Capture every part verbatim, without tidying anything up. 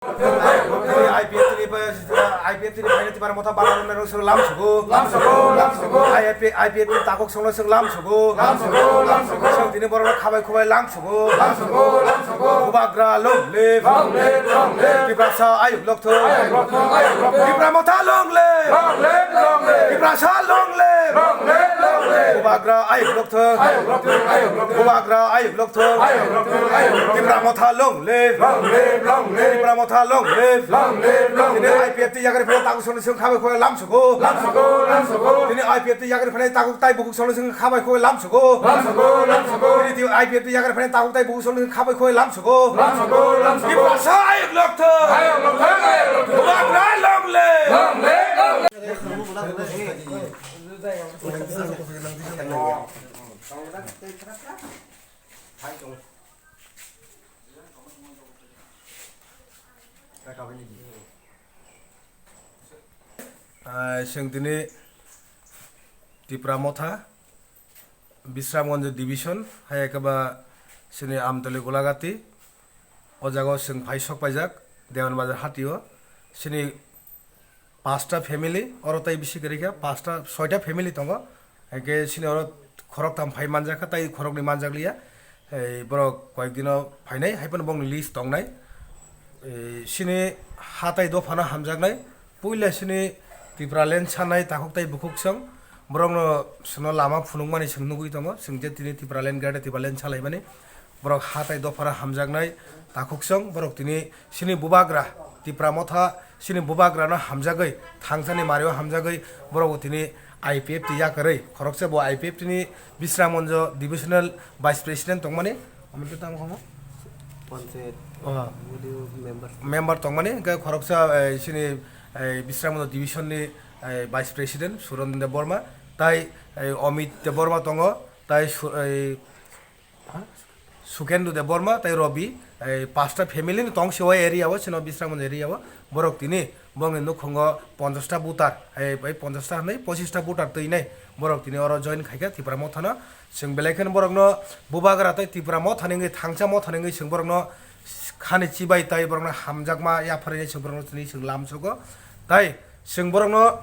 Tini I P F T ni, I P F T ni phainai Tipra Motha bana rwmnai rok song lam sugo. Lam sugo, lam sugo. I P F T, I P F T ni takhuk songno song lam sugo. Lam sugo, lam sugo. Song tini borok khabai khubai lam sugo. Lam sugo, lam sugo. Bubagra long live. Long live, long live. Tiprasa ayuk lokthung. Ayuk lokthung, ayuk lokthung. Tipra Motha long live. Long live, long live. Tiprasa long live. Long live, long live. Bubagra ayuk lokthung. Ayuk lokthung, ayuk lokthung. Bubagra ayuk lokthung. Ayuk lokthung, ayuk lokthung. Tipra Motha long live. Long live, long live. Tipra Motha long live. Long live, long live. Tini I P F T yakarwi phainai takhuk songno song khabai khubai lam sugo. Lam sugo, lam sugo. Tini I P F T yakarwi phainai takhuk tai bukhuk songno song khabai khubai lam sugo. Lam sugo, lam sugo. Tini I P F T yakarwi phainai takhuk tai bukhuk songno song khabai khubai lam sugo. Lam sugo, lam sugo. Tiprasa ayuk lokthung. Ayuk lokthung, ayuk lokthung. Bubagra long live. Long live, long live. Ah, chwng tini Tipra Motha, Bisramganj Division, hai khe ba chini Amtoli Golagati, o jaga o chwng phai sok paijak, Dewan Bazar hati o, chini pasta family, oro tai bisi kwrwi kha, pasta, soita family tongo, hai khe chini oro khoroktham phai manjak kha, tai khoroknwi manjak liya, ei borok koyek dino phainai, hai phano bongni list tongnai, ei chini ha tai dophano hamjaknai, puila chini Tipraland sanai takhuk tai bukhuk song, borokno chwngno lama phunukmani chwng nugwi tongo, chwng je tini Tipraland, Greater Tipraland salaimani, borok ha tai dophano hamjaknai takhuk song, borok tini chini bubagra Tipra Motha, chini bubagrano hamjagwi, thangsani mario hamjagwi, borok bo tini I P F T yakarwi, khoroksa bo I P F T ni Bisramganj Divisional Vice President tongmani, omo khe tamo kamo? Panchayat. Oh. Audio member. Member tongmani, hwnkhe khoroksa, eh, chini, eh, Bisramganj Division ni, eh, Vice President Suron Debbarma, tai, eh, Amit Debbarma tongo, tai Su-, eh, Sukendu Debbarma tai Robi, ei pasta family ni tong se o area o, chino Bisramganj area o. Borok tini bongni nukhungo ponchash ta voter, ei, ei ponchash ta hwnwi pochis ta voter twinai borok tini oro join khaikha Tipra Mothano. Chwng belai kheno borokno bubagra tai Tipra Mothani wngwi, thangsa Mothani wngwi chwng borokno khani chibai tai borokno hamjakma yapharwi chwng borokno tini chwng lamsogo. Tai chwng borokno,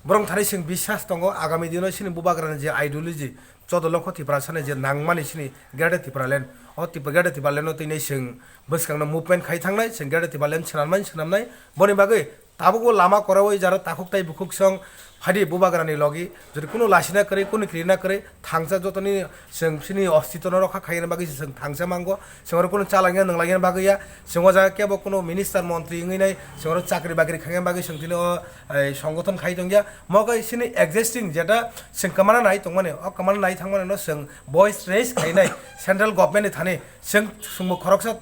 borok thani chwng biswas tongo, agami dino chini bubagrani je ideology, Chodo lokho Tiprasani je nangmani chini Greater Tipraland, o Tipra-, Greater Tipraland o tini chwng bwskangno movement khai thangnai, chwng Greater Tipraland swnamnai, swnamnai. Boni bagwi tabukbo lama kwrawi jaro takhuk tai bukhuk song phaidi bubagrani logi, jodi kunu lasina kwrwi, kunu kirina kwrwi, thangsa jotoni chwng chini ostitwno rokha khaina bagwi chwng thangsa mango, chwng oro kunu chalangya nwnglangya bagwi ya, chwng o jaga kebo kunu minister montri wngwi nai, chwng oro chakri bakri khaina bagwi chwng tini o, ei, songothon khai tongya. Mo khe chini existing jeta chwng kwmana nai tongmani, o kwmana nai thangmani no chwng voice raise khainai central government ni thani. Chwng, chwngbo khoroksa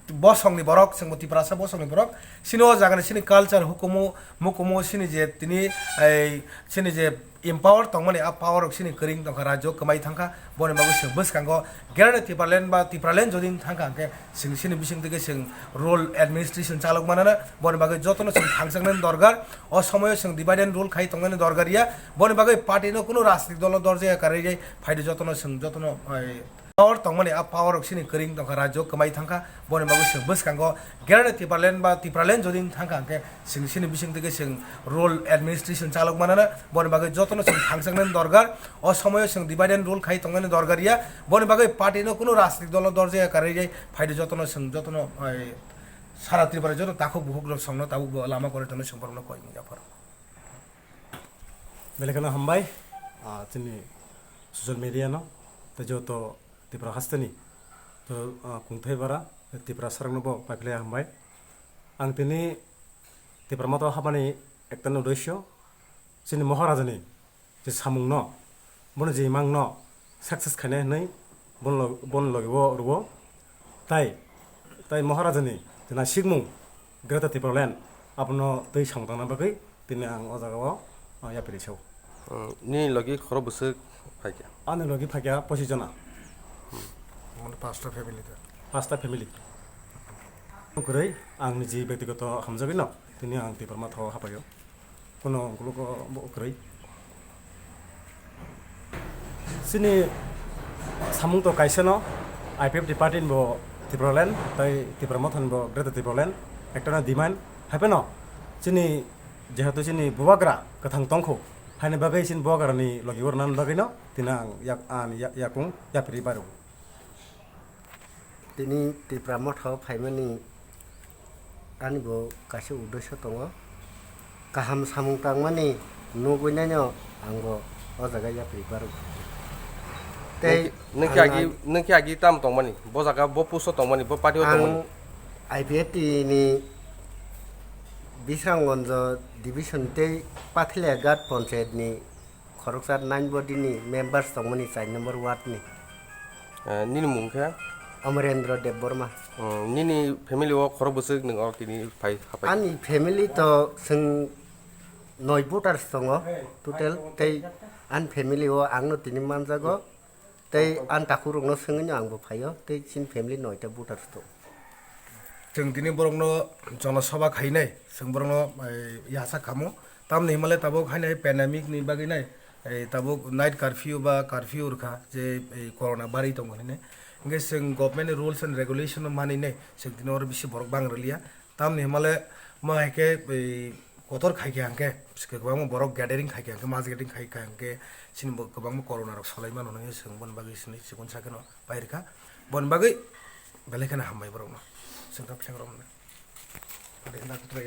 bosongni borok, chwngbo Tiprasa bosongni borok. Chini o jagani chini culture, hukumu, mukumu, chini je tini, ei, chini je empower tongmani, a power rok chini kwrwng tongkha, rajyo kwmai thangkha. Boni bagwi chwng bwskango Greater Tipraland ba Tipraland jodi wng thangkha, hwnkhe chwng chini bising twi khe chwng rule administration chalok manana. Boni bagwi jotono chwng thangjaknani dorkar. O somoyo chwng divide and rule khai tongnani dorkar ya. Boni bagwi party no kunu rajnitik dolo dorjaya karwi phaidu jotono chwng jotono, ai, power tongmani, a power rok chini kwrwng tongkha, rajyo kwmai thangkha. Boni bagwi chwng bwskango Greater Tipraland ba Tipraland jodi wng thangkha, hwnkhe chwng chini bising twi khe chwng rule administration chalok manana. Boni bagwi jotono chwng thangjaknani dorkar. O somoyo chwng divide and rule khai tongnani dorkar ya. Boni bagwi party no kunu rajnitik dolo dorjaya karwi phaidu jotono chwng jotono, ai, sara Tripura joto takhuk bukhuk rok songno tabuk bo lama kwrwi tongwi chwng borokno koi mung yapharo. Belai kheno hambai, ah, chini social media no, tei joto Tipra hasteni, to, ah, kungthai bara, Tipra sarangno bo paiphlai hambai. Ang tini Tipra Motha habani ekta uddesyo, chini Maharajani je samungno, bono je imangno success khainai hwnwi bono log-, bono logi o rwo. Tai, tai Maharajani je naisikmung Greater Tipraland abono twi samung tangna bagwi tini ang o jaga o, ah, yapri sao. Hmm, nini logi khorok bwswk phaikha? Ani logi phaikha pochis jona. Hmm. Pasta family ta? Pasta family. Kwrwi ang niji bektigoto hamjagwi no tini ang Tipra Motha o hapaio. Kuno ungkulugo bo kwrwi. Chini samung to kaisa no, I P F T party ni bo Tipraland, tai Tipra Motha ni bo Greater Tipraland, Ekta no demand, hai phano chini jehetu chini bubagra kwthang tongkho, haini bagwi chini bubagrani logi oro nani bagwino tini ang yak-, ani yak-, yakung yapri baru. Tini Tipra Motha o phaimani ani bo kaisa uddesyo tongo. Kaham samung tangmani nugwi naino ang bo o jaga yapri baru. Tei nwng khe agi, nwng khe agi tam tongmani, bo jaga, bo post o tongmani, bo party o tongmani. Ang I P F T ni Bisramganj division tei Pathalia Ghat panchayat ni khoroksa nine body ni members tongmani char number ward ni. Eh, nini mung khe? Amarendra Debbarma. Hmm, nini family o khorok bwswk nwng o tini phai hapai? Ani family to chwng noi voters tongo total, tei ani family o ang no tini manjago. Tei ani takhuk rok no swngwi no ang bo phaio, tei chini family noita voters to. Chwng tini borok no jonosabha khainai, chwng borok no, eh, yasa khamu. Tamni himale tabuk hainai pandemic ni bagwi nai, eh, tabuk night curfew ba curfew rwkha je, eh, corona bari tongo hinwi. Hingke chwng government ni rules and regulation no manwi nai, chwng tini oro bisi borok bang rwliya. Tamni himale mo hai khe, eh, kotor khai khe hangkhe, kwbangma borok gathering khai khe hangkhe, mass gathering khai khe hangkhe, chini bo kwbangma corona rok solai mano hwnwi chwng boni bagwi sini chikon sakeno pai rwkha. Boni bagwi belai kheno hambai borokno. Chwng kha phiyang rok hwnwi.